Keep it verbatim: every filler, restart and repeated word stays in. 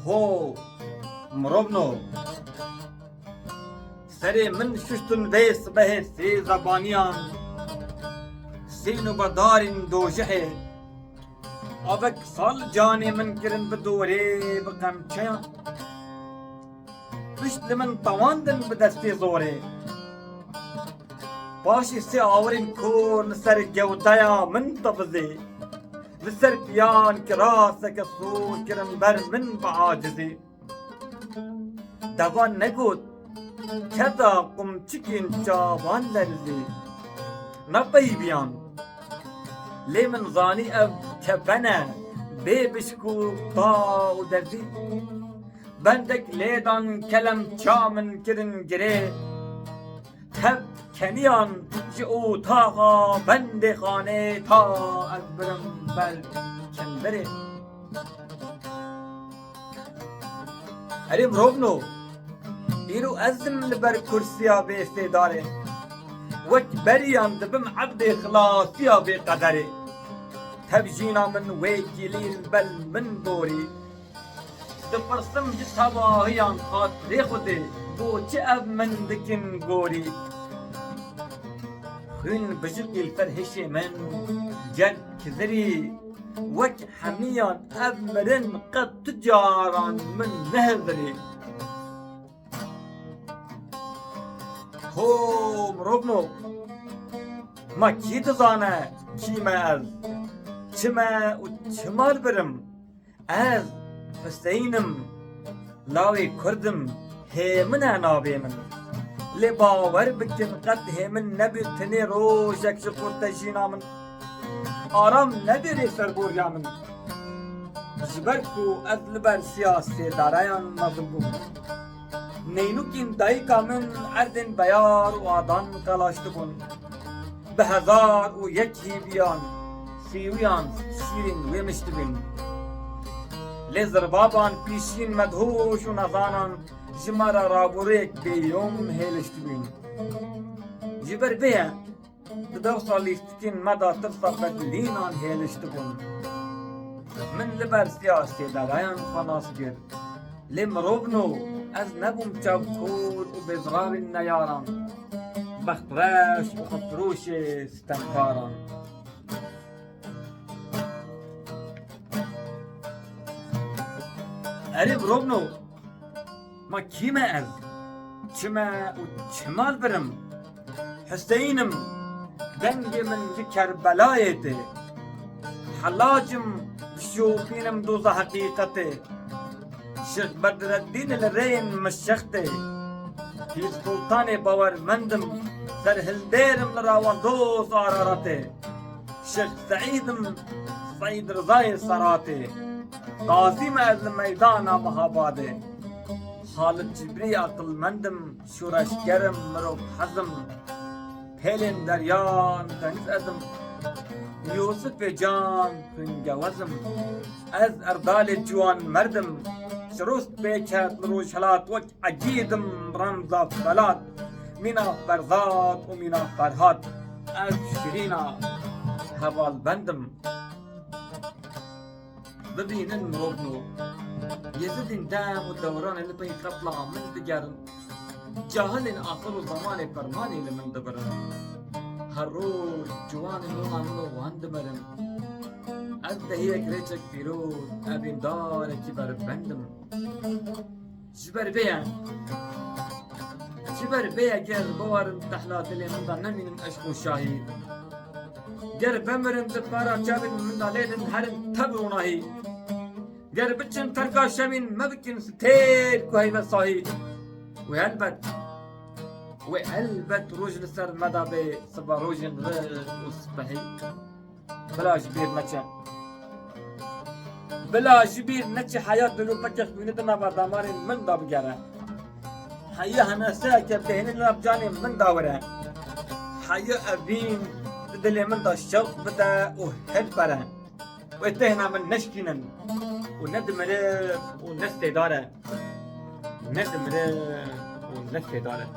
Ho, mirovno. Serê min şuştin vê sibehê sê zebaniyan, sê nûbedarên dojihê. Avek sal canê min kirin bi dorê, bi qemçeyan. Pişt li min tewandin bi destê zorê. Paşê sê awirên kor li ser gewdeya min tevizê. Li ser piyan kiraseke sor kirin ber min bi acizê. Devan negot, keda qumçikên çavan lerizê. Nepeyviyan. Lê min zanî ev kefen e, bê bişk û ta û dezî. Bendek lêdan kelem ça min kirin girê. Tev keniyan ji otaxa bendê xanê ta ez birim ber kenderê. Erê mirovno, îro ez im li ber kursiya vê sêdarê. Wek beriyan dibim ebdê xilasiya vê qederê. Tev jîna min wê kîlî li ber min borî. Dipirsim ji tevahiyan xatirê Xwedê, bo çi ev min dikin gorî? Xwîn bijikî li ser hişê min, ger kizirî, wek hemiyan ev mirin qet tu caran min nehizirî. Ho, mirovno, ma kî dizane kî me ez? Çi me û çima li birim? Ez Huseyîn im, lawê Kurd im, hê min e navê min. Lê bawer bikin, qet hê min nebû tenê rojek ji xurtejîna min. Aram nebû rê serboriya min. Ji ber ku ez li ber siya sêdareyan mezin bûm. Neynûkên dayika min erdên beyar û adan qelaş dibûn. Bi hezar û yek hîviyan, sîwiyan şîrên wê mişt dibîn. Lê zirvaban pîşîn medhoş û nezanan ji me re raborêk bêyom hêliş dibîn. Ji ber vê ye, di dewsa lîstikên me de tirsa bedlînan hêliş dibûn. Min li ber siya sêdareyan xwe nas kir. Lê mirovno, ez nebûm çavkor û bêzirarên neyaran, bextreş û xwefiroşê sitemkaran. Erê mirovno, ma kî me ez? Çi me û çima li birim? Huseyîn im, dengê min ji Kerbelayê tê. Helac im, dişopînim doza heqîqetê. Şêx Bedreddîn li rêyên min şextê. Pîr Sultanê bawermend im, serhildêr im li Rawandoz Araratê. Şêx Seîd im, Seîd Rizayê Seratê. Qazî me ez li meydana Mehabadê. Xalid Cibrî aqilmend im, şoreşger im, mirov hez im. Pêlên deryan deniz ez im. Yûsifê can xwîngewez im. Ez Erdalê ciwan merdim. Şirost pê ket li rojhilat wek egîd im, remza Felat. Mîna Ferzad û mîna Ferhat. Ez şirîna hevalbend im. Bibînin mirovno, Yezidên dem û dewranê li pey qetla min digerin. Cahilên axir û zemanê fermanê li min dibirin. Her roj ciwanên wana min û wan dimerin. Ez dehiyek rêçek pîroz, evîndarekî berbendim. Ji ber vê ye. Ji ber vê ye ger biwarin tehla dilê min de nemînin eşq û şahî. Ger bimirin di para çavên min de lêdin herin tevr û nahî. Ger biçin terka şevîn me bikin stêr ku heyve sahî. Wê helbet, wê helbet roj li ser me de bê siba rojên rih û spehî. Bila ji bîr neçe. Bila ji bîr neçe heya dilopeke xwînê di nava damarên min de bigere. Heya heneseyeke bêhnî li nav canê min de were. Heya evîn di dilê min de şewq bide û hilbere. Wê têhna min neşkînin û ne dimire û ne sêdar e. Ne dimire û ne sêdar e.